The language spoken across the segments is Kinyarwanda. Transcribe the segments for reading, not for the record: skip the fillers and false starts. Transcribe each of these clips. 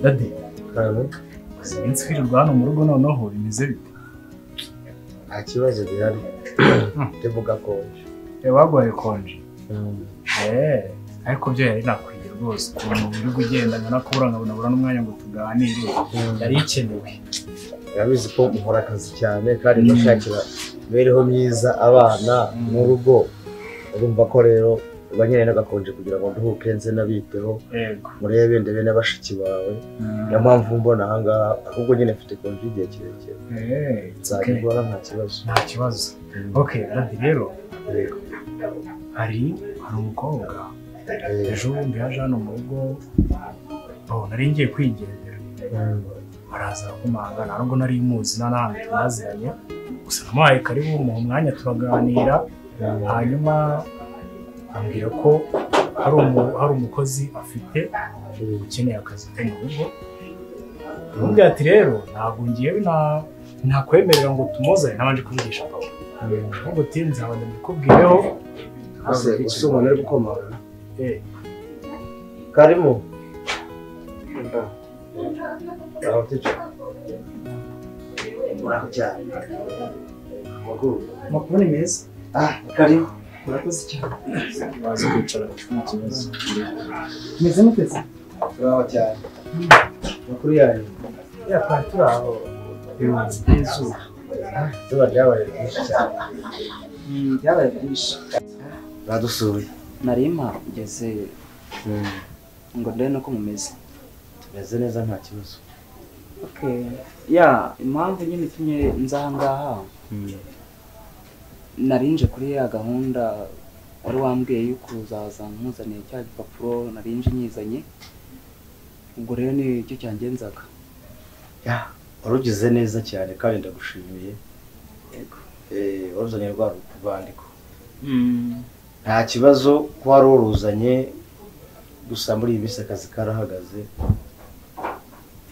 Daddy, iminsi kwirirwa hano mu rugo noneho bimeze bite? Nta kibazo gihari. Ndivuga konje. Baguhaye konje? Ariko byo yari nakwiye rwose ukuntu uri kugenda nkanakubura nkabona n'umwanya ngo tuganire yari ikenewe. Urabizi ko nkora akazi cyane kandi ndashakira imibereho myiza abana n'urugo. Urumva ko rero uba nyine nagakonje kugira ngo nduhuke nze nabiteho murebe ndebe na bashiki bawe. Niyo mpamvu mbona aha ngaha ahubwo nyine mfite konje igihe kirekire. Nzabikora nta kibazo. Nta kibazo. Okay, Daddy rero hari umukobwa ejo bundi yaje hano mu rugo, nari ngiye kwigendera araza arakomanga, ntabwo nari muzi nta n'ahantu tunaziranye, gusa namuhaye karibu muha umwanya turaganira, hanyuma ambwira ko hari umukozi afite ukeneye akazi ko mu rugo. Aramubwira ati rero ntabwo ngiye ntakwemerera ngo tumuzane nabanje kuvugisha papa. Ahubwo uti nzaba ndabikubwiyeho. Ese umuntu ari gukomanga? Karimu. Aho teacher. Muraho cyane. Amakuru. Amakuru ni meza. Karimu. Murakoze cyane. Waza kwicara nta kibazo. Meze mute se? Turaho cyane. Amakuru yanyu. Ya twari turaho. Izuba. Izuba ryabaye ryinshi cyane. Ryabaye ryinshi. Badusuye. Nari mpageze ngo ndebe nuko mumeze. Tumeze neza nta kibazo. Okay. Ya impamvu nyine itumye nza aha ngaha. Narinje kuri ya gahunda wari wambwiye yuko uzaza nkuzaniye cya gipapuro narinje nyizanye. Ubwo rero ni cyo cyangenzaga. Ya warugize neza cyane kandi ndagushimiye. Yego. Waruzanye rwa rwandiko. Nta kibazo ko wari uruzanye, gusa muri iyi minsi akazi karahagaze.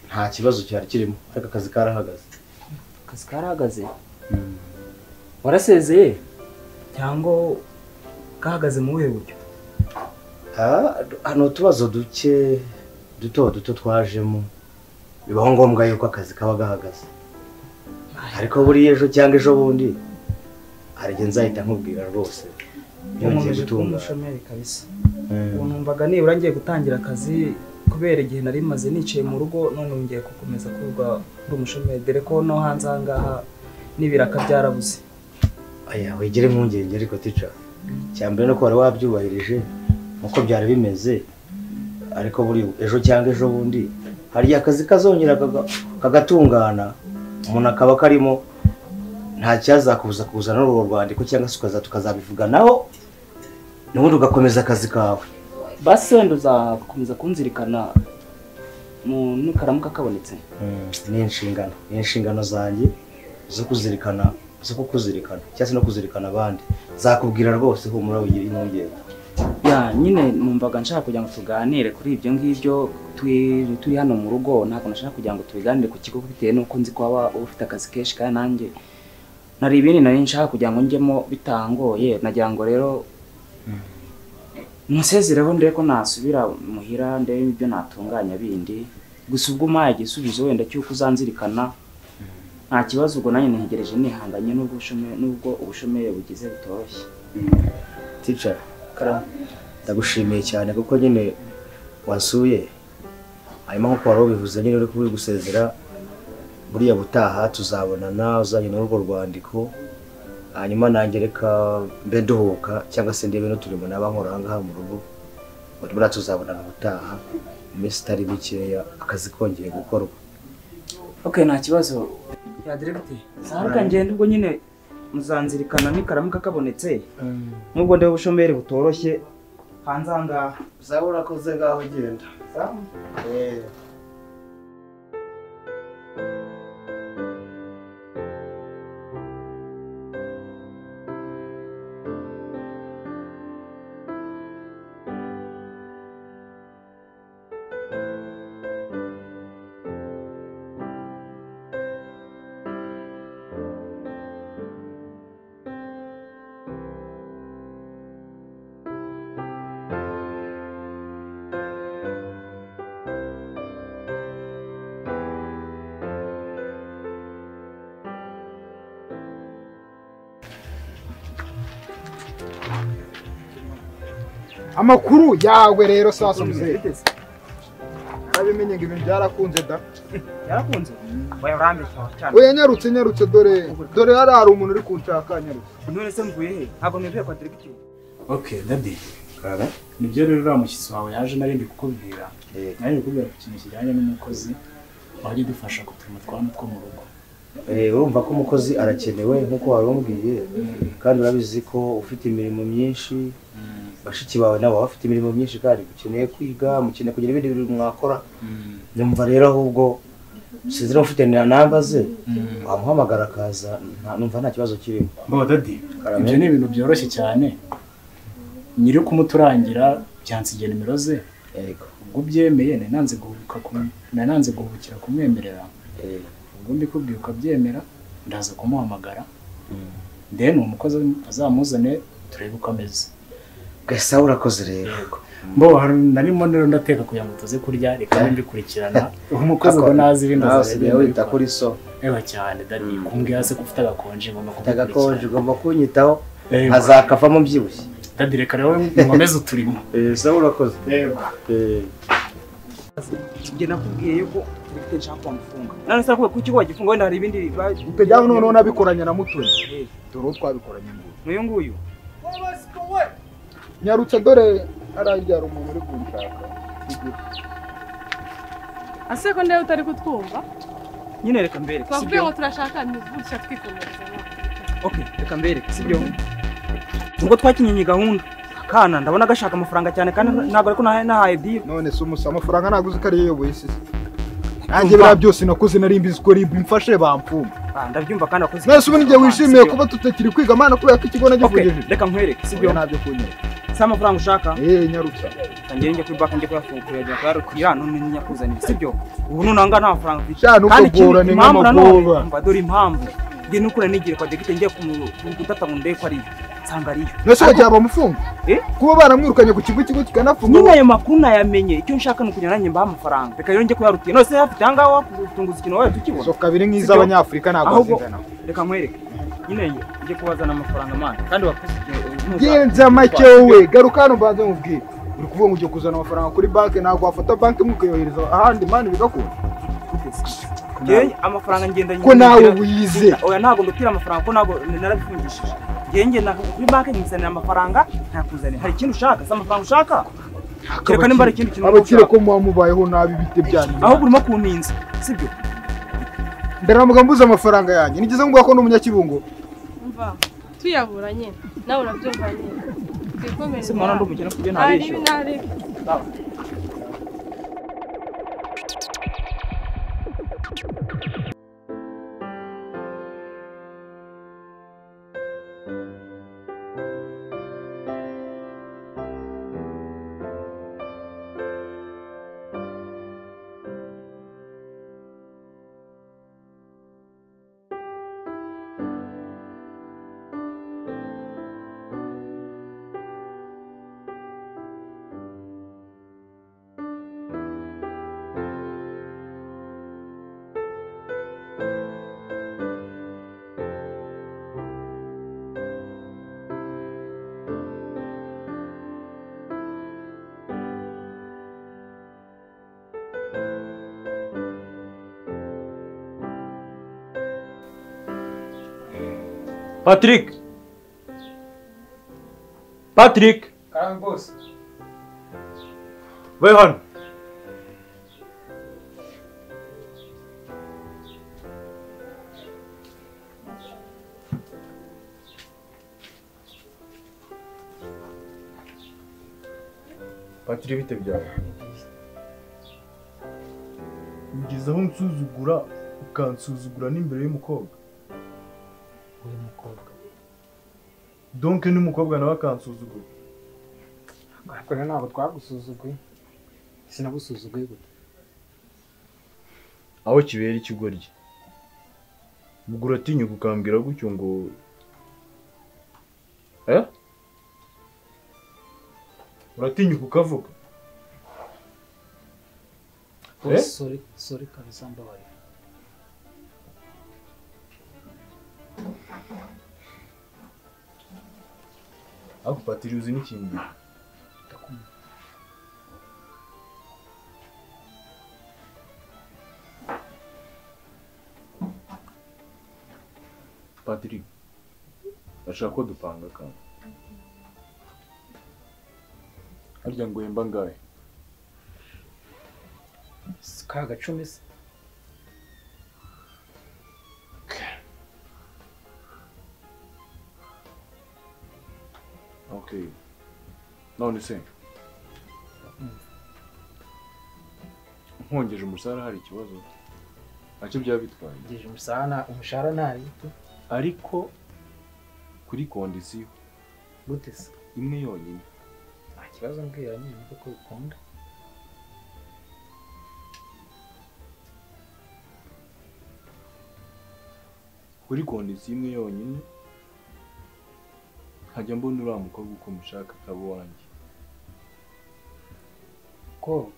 Nta kibazo cyari kirimo ariko akazi karahagaze. Akazi karahagaze? Warasezeye cyangwa kahagaze mu buhe buryo? Hano utubazo duke duto duto twajemo bibaho ngombwa yuko akazi kaba gahagaze. Ariko buri ejo cyangwa ejo bundi hari igihe nzahita nkubwira rwose. Nkomeje kuba umushomeri kabisa. Ubu numvaga nibura ngiye gutangira akazi kubera igihe nari maze nicaye mu rugo, none ngiye gukomeza kuba ndi umushomeri dore ko no hanze aha ngaha n'ibiraka byarabuze. Aya wigire impungenge ariko teacher. Cyambere no ko wari wabyubahirije uko byari bimeze, ariko buri ejo cyangwa ejo bundi hari akazi kazongera kagatungana umuntu akaba karimo, nta cyazakubuza kuzana n'urwo rwandiko cyangwa se ukaza tukazabivuganaho n'ubundi ugakomeza akazi kawe. Basi wenda uzakomeza kunzirikana mu nikaramuka kabonetse. Ni inshingano zanjye zo kuzirikana, zo kukuzirikana cyangwa se no kuzirikana abandi. Nzakubwira rwose humura wigire impungenge. Ya nyine numvaga nshaka kugira ngo tuganire kuri ibyo ngibyo turi hano mu rugo, ntabwo nashaka kugira ngo tubiganire ku kigo bitewe n'uko nzi ko waba ufite akazi kenshi kandi nanjye nari ibindi nari nshaka kugira ngo njyemo bitangoye. Nagira ngo rero musezereho ndebe ko nasubira muhira ndebe ibyo natunganya bindi, gusa ubwo umpaye igisubizo wenda cy'uko uzanzirikana nta kibazo, ubwo nanjye ntegereje nihanganye n'ubwo ubushomeri bugize butoroshye. Teacher, ndagushimiye cyane kuko nyine wansuye, hanyuma nkuko wari ubivuze nyine uri gusezera, buriya butaha tuzabonana uzanye n'urwo rwandiko, hanyuma nanjye reka mbe nduhuka cyangwa se ndebe n'uturimo naba nkora aha ngaha mu rugo, buriya tuzabonana ubutaha mu minsi itari mikeya akazi kongeye gukorwa. Okay, nta kibazo. Ya directeur, reka ngende ubwo nyine muzanzirikana nikaramuka kabonetse. Nubwo ndebe ubushomeri butoroshye hanze aha ngaha. Uzaba urakoze ngaho genda. Sawa. Amakuru yawe rero sasa muzehe. Nabimenye ngo ibintu byarakunze da. Byarakunze? Oya urambeshya cyane. Oya nyarutse nyarutse dore dore hari umuntu uri kunshaka nyarutse. None se mvuye he? Ntabwo mvuye kwa directeur. Okay, daddy. Nibyo rero uriya mushyitsi wawe yaje nari ndi kukubwira. Nari ndi kukubwira ku kintu kijyanye n'umukozi wajya udufasha ku turimo twa hano two mu rugo. Urumva ko umukozi arakenewe nk'uko wari umbwiye, kandi urabizi ko ufite imirimo myinshi, bashiki bawe nabo bafite imirimo myinshi kandi mukeneye kwiga, mukeneye kugira ibindi bintu mwakora. Nyumva rero ahubwo sinzi niba ufite namba ze, wamuhamagara akaza, numva nta kibazo kirimo. Bo daddy, ibyo ni ibintu byoroshye cyane. Nyiri kumuturangira byansigiye nimero ze. Yego. Ubwo ubyemeye nanze guhubukira kumwemerera. Ubwo mbikubwiye ukabyemera ndaza kumuhamagara. Then umukozi azamuzane turebe uko ameze. Gasa urakoze rero. Mbo narimo rero ndateka kugira ngo tuze kurya, reka mbikurikirana. Umukozi ubwo nazi ibindi azabimenya. Wita kuri so. Ewa cyane daddy, kumbwira se ko ufite agakonje ngomba kugukurikirana. Agakonje ugomba kunyitaho azakavamo mbyibushye. Daddy reka rero nkomeze uturimo. Sawa urakoze. Yego. Njye nakubwiye yuko directeur nshaka kumufunga. None se ko kuki wagifunga wenda hari ibindi utajya none nabikoranye na Mutoni. Dore twabikoranye ngo. N'uyu nguyu. Nyarutse dore araryara umuntu uri kunshaka. Ase ko ndaye utari kutwumva? Nyine reka mbereke. Twakubwiye ngo turashaka gutya twikomereza. Okay, reka mbereke sibyo. Ubwo twakinyenye gahunda kana ndabona gashaka amafaranga cyane kandi ntabwo ariko nahaye deal. None se umusa amafaranga ntabwo uzi ko ariyo yoboye isi. Nanjye biriya byose nakoze nari mbizi ko ribu imfashe bamfumba. Ndabyumva kandi akoze. None se ubu njye wishimiye kuba tutakiri kwiga mana kubera ko ikigo nagifungije. Reka nkwereke sibyo. Ntabyo kunyereka. Si amafaranga ushaka? Nyarutsa. Ngiye njye kuri banki njye kuyafunga kuyajya kuyarukira none nyakuzanira sibyo. Ubu nunanga nta mafaranga mfite. Kandi ikindi impamvu nanone dore impamvu. Ngiye nukura nigire kwa degite ngiye kumutata ngo ndebe ko ariyo. Nsanga ariyo. Nese bagiye bamufunga? Kuba baramwirukanye ku kigo ikigo kikanafunga. Nyine ayo makuru nayamenye. Icyo nshaka ni ukugira nanjye mbaha amafaranga. Reka rero njye kuyarutira. None se hafite ahangaha wakutunguza ikintu wawe tukibona. So kabiri nk'iz'abanyafurika ntabwo bazingana. Reka nkwereke. Nyine njye kubazana amafaranga mana kandi wakoze genza make wowe garuka hano mbanze mubwire. Uri kuvuga ngo ugiye kuzana amafaranga kuri banki, ntabwo wafata banki mukayohereza ahandi mani bigakunda. Ngewe amafaranga ngenda ko nawe wize. Oya ntabwo ndutira amafaranga ko ntabwo narabifungishije. Ngewe ngenda kuri banki nkizanira amafaranga ntakuzanira. Hari ikintu ushaka? Si amafaranga ushaka? Kereka nimba hari ikindi kintu. Abakire ko muba mubayeho nabi bite byanyu. Ahubwo urimo kuntinza, sibyo? Ndaramuga mbuze amafaranga yanjye. Nigeze nguvuga ko ndi umunyakibungo. Umva, tuyabura nyine. Nawe urabyumva nyine. Twikomereze. Se mwana ndi umukene kubyo ntabeshyo. Patrick! Patrick! Karame boss. Vai hano. Patrick bite byawe? Ugeze aho unsuzugura ukansuzugura n'imbere y'umukobwa. Uyu mukobwa donc n'umukobwa nawe akansuzugura. Ariko ntabwo twagusuzuguye. Sinagusuzuguye gute? Aho kibera ikigoryi. Ubwo uratinyuka ukambwira gutyo ngo Uratinyuka ukavuga? Sorry, sorry kabisa mbabarira. Ariko Patrick uzi n'ikintu? Ndakumva. Patrick, ndashaka ko dupanga akantu. Harya ngo uhemba angahe? Ka gacumi se. Okay. None se nkongeje umushahara hari ikibazo? Ntacyo byaba bitwaye. Ngeje umushahara ntari tu. Ariko kuri kondisiyo. Gute se? Imwe yonyine. Nta kibazo mbwira nyine kuko bikunda. Kuri kondisiyo imwe yonyine nkajya mbona uriya mukobwa uko mushaka akaba uwanjye. Ko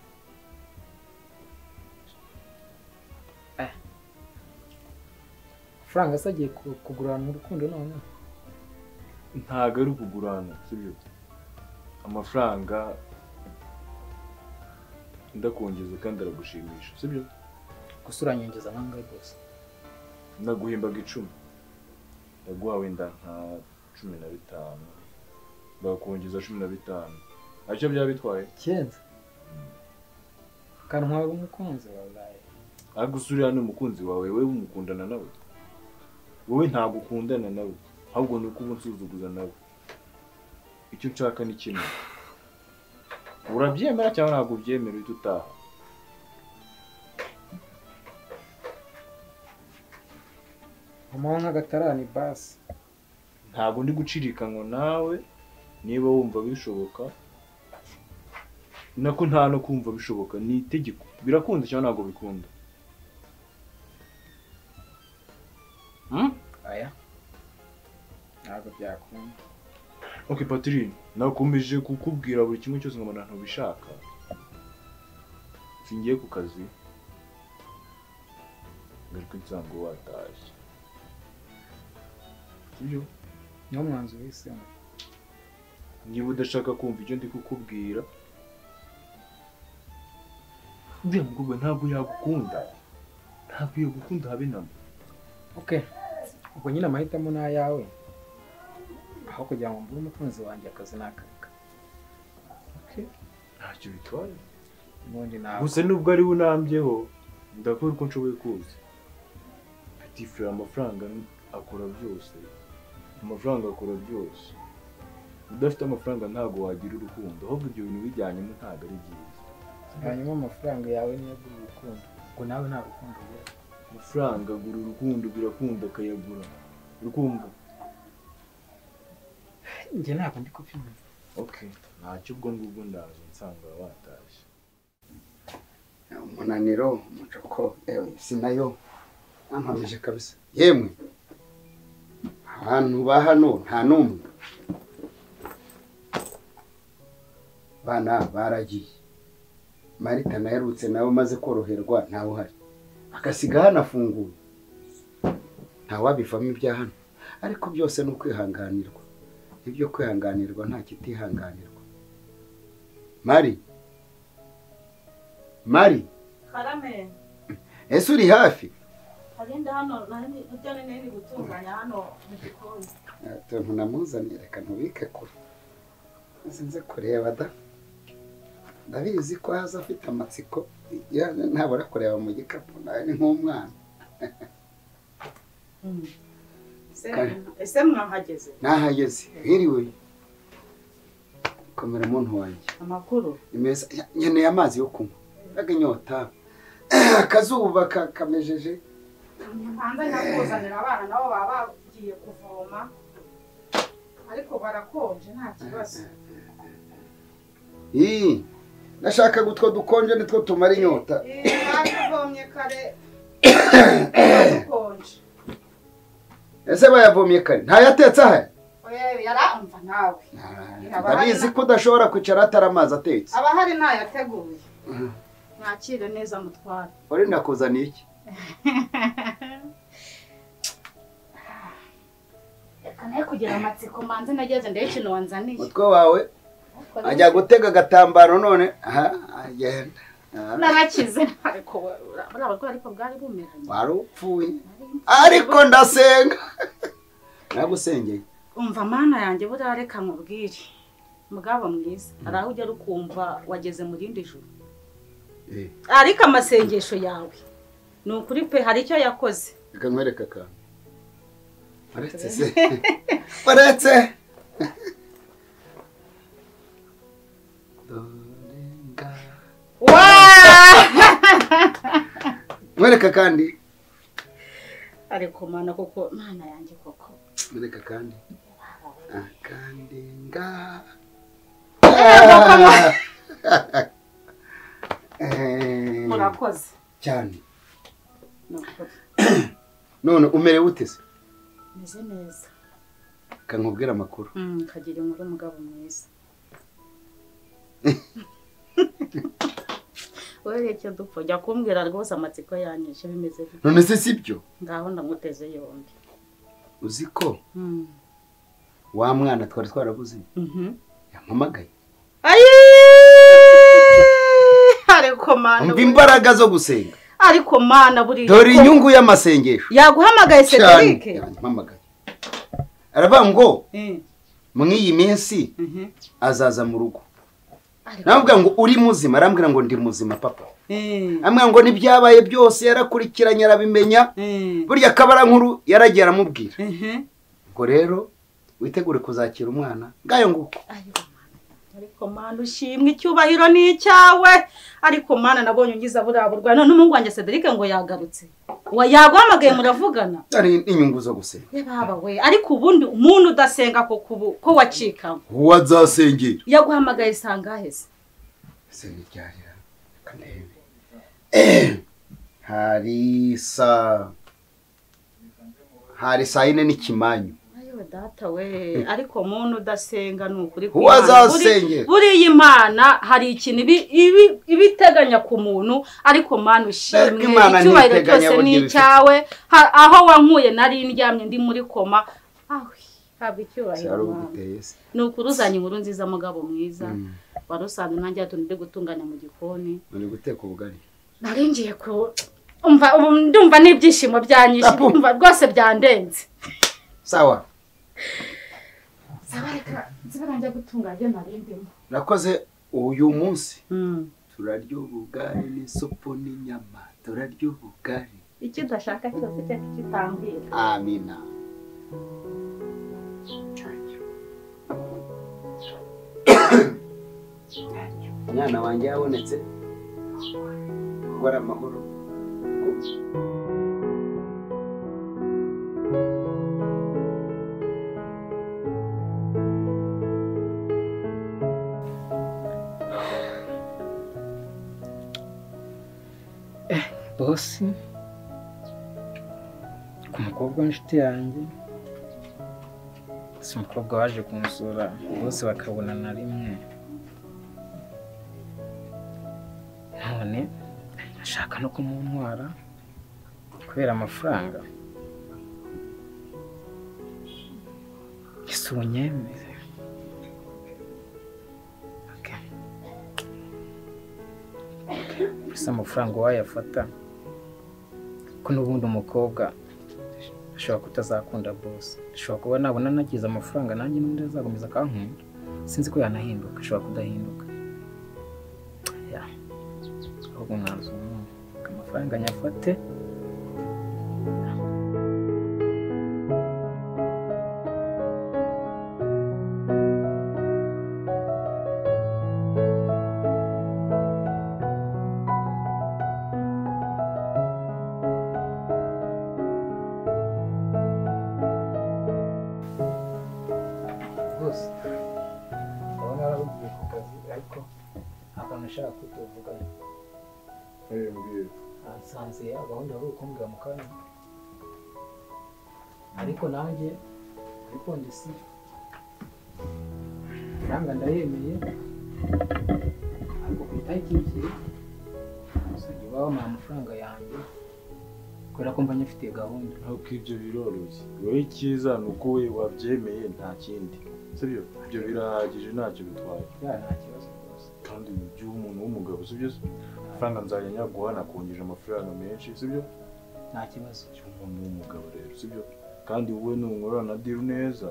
amafaranga se agiye kugurana urukundo none? Ntabwo ari ukugurana, sibyo? Amafaranga ndakongeza kandi aragushimisha, sibyo? Gusa uranyongeza nangahe rwose? Naguhembaga 10, ndaguha wenda nka 15, bakongeza 15. Ntacyo byaba bitwaye? Icyenda kantwara umukunzi wawe. Ariko uriya ni umukunzi wawe, wowe umukundana nawe? Wowe ntabwo ukundana nawe, ahubwo ni uko uba unsuzuguza nawe. Icyo nshaka ni kimwe. Urabyemera cyangwa ntabwo ubyemera uhita utaha? Umuha nk'agatarani basi. Ntabwo ndi gucirikanwa nawe, niba wumva bishoboka. Nako nta no kumva bishoboka, ni itegeko. Birakunda cyangwa ntabwo bikunda? Aya ntabwo byakunda. Okay Patrick, nakomeje kukubwira buri kimwe cyose ngo ntubishaka. Singiye ku kazi. Ngaruka nsanga watashye. Sibyo? Niwo mwanzuro uhisemo. Niba udashaka kumva icyo ndi kukubwira, uriya mukobwa ntabwo yagukunda. Ntabwo yagukunda habe namba. Okay. Ubwo nyine amahitamo ni ayawe. Aho kugira ngo mbure umukunzi wanjye akazi nakareka. Okay. Ntacyo bitwaye. Ubundi nawe. Gusa nubwo ari unambyeho, ndakora uko nshoboye kose. Petit frère, amafaranga akora byose. Amafaranga akora byose. Udafite amafaranga ntabwo wagira urukundo, ahubwo ibyo bintu bijyanyemo ntabwo ari byiza. Hanyuma amafaranga yawe niyo agura urukundo. Ngo nawe nta rukundo ugira. Amafaranga agura urukundo, birakunda akayagura. Urukumva? Njye ntabwo ndi kubyumva. Okay, ntacyo ubwo ngubwo ndaza nsanga watashye. Umunaniro, umucoko, ewe sinayo ampamije kabisa. Yemwe abantu ba hano nta n'umwe. Bana baragiye. Marita naherutse nawe maze koroherwa ntawe uhari. Akasiga hanafunguye. Ntawabivamo ibya hano. Ariko byose ni ukwihanganirwa. Ibyo kwihanganirwa nta kitihanganirwa. Mari. Mari. Karame. Ese uri hafi? Agenda hano nani ujyane nini gutunganya hano mu gikoni. Tuntu namuzaniye reka ntubike kure. Sinze kureba da. Ndabizi ko haza afite amatsiko ntabura kureba mu gikapu nawe ni nk'umwana. Ese mwahageze? Nahageze. Hiriwe. Komera muntu wanjye. Amakuru? Imeza nkeneye amazi yo kunywa. Ndaga inyota. Akazuba kamejeje. Mpanza nakuzanira abana nabo baba bagiye kuvoma. Ariko barakonje nta kibazo. Nashaka gutwo dukonje nitwo tumara inyota. Bavomye kare. Dukonje. Ese bayavomye kare ntayatetse aha? Oya yaramva nawe. Ndabizi ko udashobora kwicara atari amazi atetse. Abahari ntayateguye. Mwakire neza mutware. Uri nakuzaniye iki? Reka naye kugira amatsiko manze nageze ndebe ikintu wanzaniye. Mutwe wawe ajya gutega agatambaro none aha agenda. Narakize ariko bari abarwayi ariko bwari bumeranye. Wari upfuye. Ariko ndasenga. Nagusengeye. Umva mana yanjye buriya reka nkubwire. Mugabo mwiza, hari aho ugera ukumva wageze mu rindi juru. Ariko amasengesho yawe ni ukuri pe, hari icyo yakoze. Reka nkwereke akantu. Uretse se. Uretse. Mwereka kandi. Ariko mana koko, mana yanjye koko. Mwereka kandi. Akandi nga. Murakoze. Cyane. None umerewe ute se? Meze neza. Kankubwira amakuru. Kagira inkuru mugabo mwiza. Wewe icyo dupfa jya kumbwira rwose amatsiko yanyishe bimeze bite? None se sibyo? Ngaho ndamuteze yombi. Uzi ko wa mwana twari twarabuze yampamagaye. Ayi! Ariko mana, umva imbaraga zo gusenga. Ariko mana buri dore inyungu y'amasengesho. Yaguhamagaye Cedric? Yampamagaye. Aravuga ngo mw'iyi minsi azaza mu rugo. Namubwira ngo uri muzima, arambwira ngo ndi muzima papa. Amubwira ngo nibyabaye byose yarakurikiranye arabimenya. Burya kabara nkuru yaragiye aramubwira. Ubwo rero witegure kuzakira umwana ngayo nguko. Ariko mana ushimwe, icyubahiro ni icyawe. Ariko mana nabonye ungiza buriya burwayi none umuhungu wanjye Cedric ngo yagarutse. Wa yaguhamagaye muravugana? Ari inyungu zo gusenga. Ye baba we, ariko ubundi umuntu udasenga ko kubu ko wacika. Uwazasengera. Yaguhamagaye sangahe se? Se niryarira kandebe. Hari saa 4 n'ikimanyu. Ayo data we, ariko umuntu udasenga ni ukuri kw'Imana. Buriya Imana hari ikintu ibiteganya ku muntu, ariko mana ushimwe, icyubahiro cyose ni icyawe. Aho wankuye nari ndyamye ndi muri koma. Aho habwa icyubahiro. Ni ukuri uzanye inkuru nziza mugabo mwiza. Wari usanzwe nanjye ndi gutunganya mu gikoni. Uri guteka ubugari? Nari ngiye ku umva ubu ndumva n'ibyishimo byanyishe, umva rwose byandenze. Sawa. Sawa reka nzibara njya gutunganya nari ndimo. Nakoze uyu munsi. Turarya ubugari n'isupu n'inyama, turarya ubugari. Icyo udashaka cyose cyari kitambwira. Amina. Umwana wanjye yabonetse. Kubara amahoro. Bosi ku mukobwa w'inshuti yanjye, si umukobwa waje kumusura bose bakabonana rimwe, none ashaka no kumuntwara kubera amafaranga. Ese unyemeze? Gusa amafaranga wayafata ko n'ubundi umukobwa ashobora kutazakunda boss, ashobora kuba nabona nagize amafaranga nanjye n'undi azakomeza akankunda, sinzi ko yanahinduka, ashobora kudahinduka. Ya ahubwo mwanzuro amafaranga nyafate. Nsanze ya gahunda wari ukumbwira mu kanya, ariko nanjye ariko ndisi amafaranga ndayemeye, ariko ku itariki 2 uzajya uba wampaye amafaranga yanjye kubera ko mba nyafitiye gahunda. Ariko ibyo biroroshye, wowe icyiza ni uko we wabyemeye nta kindi, sibyo? Ibyo birahagije ntacyo bitwaye. Ya nta kibazo rwose. Kandi by'umuntu w'umugabo sibyo? Amafaranga nzajya nyaguha nakongeje amafaranga menshi sibyo? Nta kibazo. Cy'umuntu w'umugabo rero sibyo? Kandi wowe nunkorana na deal neza.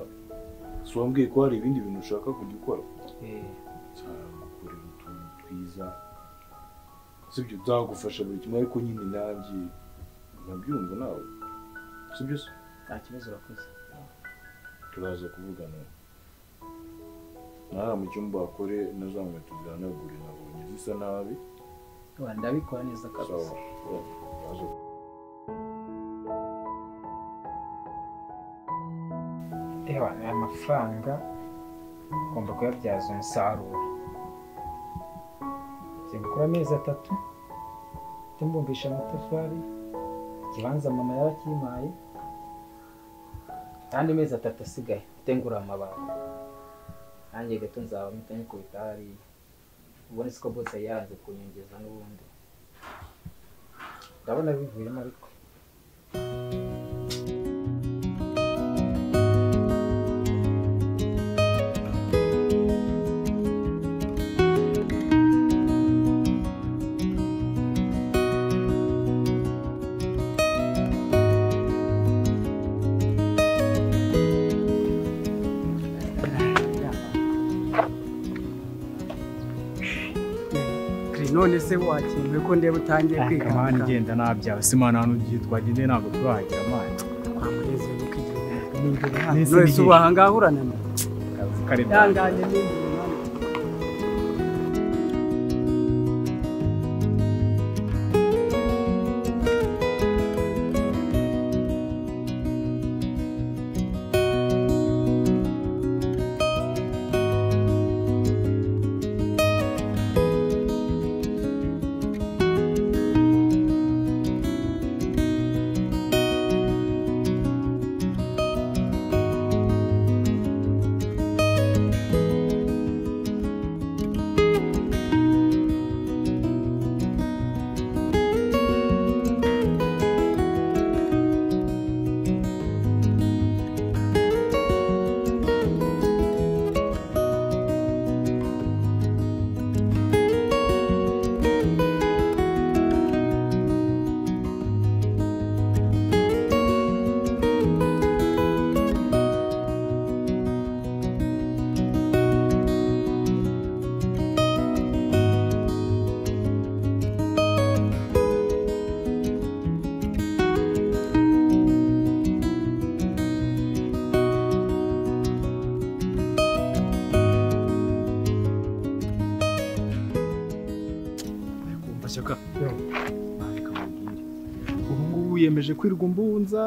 Si wambwiye ko hari ibindi bintu ushaka kujya ukora? Nzagukorera utuntu twiza. Sibyo, nzagufasha buri kimwe ariko nyine nanjye urabyumva nawe. Sibyo se? Nta kibazo urakoze. Turaza kuvugana. Nara mu cyumba akore na za nkweto zihanagure nabonye zisa nabi. Ndabikora neza kabisa. Ewa, aya mafaranga ugomba kuyabyaza umusaruro. Ngiye gukora amezi 3 mbumbisha amatafari, ikibanza mama yarakimpaye, kandi amezi 3 asigaye ngura amabati. Nanjye gato nzaba mpita nyikubita hariya. Ubone siko bose yaranze kunyongeza n'ubundi. Ndabona bivuyemo ariko. None se wakinwe ko ndeba utangiye kwiga mani genda nabyawe se mana hano ugiye twagendeye ntabwo turahagera mani twamuneze nukigira n'imbere hano none se ubahanga urananiwe kazi kare yanganye n'imbere mani. Ubu ngubu yemeje kwirwa umbunza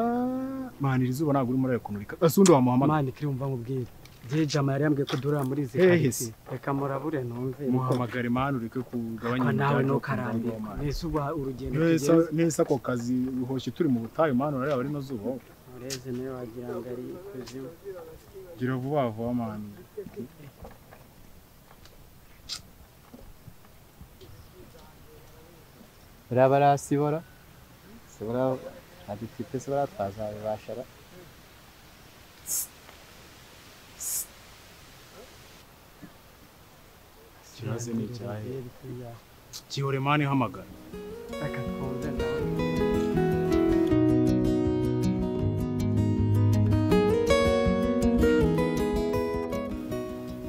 mani izuba ntabwo urimo urayakunurika asundi wamuhamagara mani kiri umva nkubwire gihe jama yari yambwiye ko durura muri izi karitsiye reka murabure numve muhamagare mani ureke kugabanya nawe ntukarambirwe nese uba urugendo tugeze nese ako kazi uhoshye turi mu butayu mani urareba ari mazuba ureze nawe wagira ngo ari ikuzimu gira vuba vuba mani. Barasibora sibora aditipe sibora twazabibashara ikibazo ni icyahe kihore mani hamagara reka twumve nawe.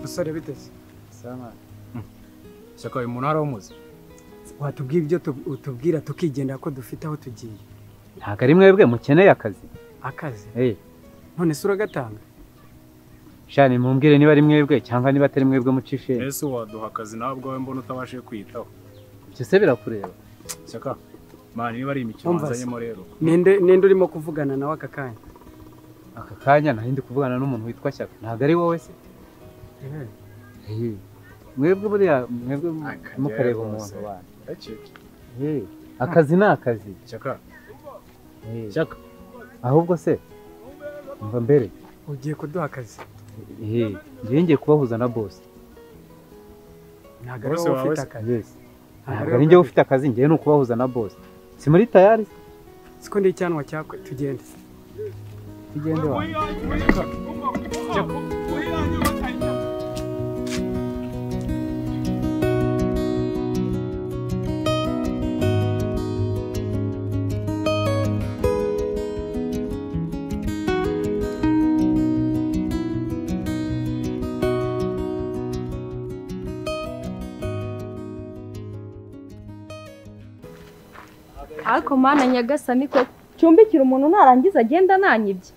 Musore biteze sama Shyaka uyu muntu aramuzi watubwiye ibyo utubwira tukigendera ko dufite aho tugiye. Ntabwo ari mwebwe mukeneye akazi. Akazi? Eh. None se uragatanga? Shani mumbwire niba ari mwebwe cyangwa niba atari mwebwe mucishe. Ese waduha akazi nawe ubwawe mbona utabashije kwiyitaho. Ibyo se birakureba? Shyaka mani niba ari imikino wazanyemo rero. Ninde urimo kuvugana nawe aka kanya? Aka kanya nari ndi kuvugana n'umuntu witwa Shyaka. Ntabwo ari wowe se? Eh. Mwebwe buriya mwebwe mukareba umuntu wanyu. Akazi ni akazi. Shyaka. Shyaka. Ahubwo se umva mbere ugiye kuduha akazi. Ngiye ngiye kubahuza na boss. Ntabwo ari wowe ufite akazi. Ntabwo ari njye ufite akazi, ngiye no kubahuza na boss. Si muri tayari? Siko ndi icyanwa cyakwe tugende. Tugende wa. Ariko mana nyagasani ko cumbikira umuntu narangiza agenda nanyibye.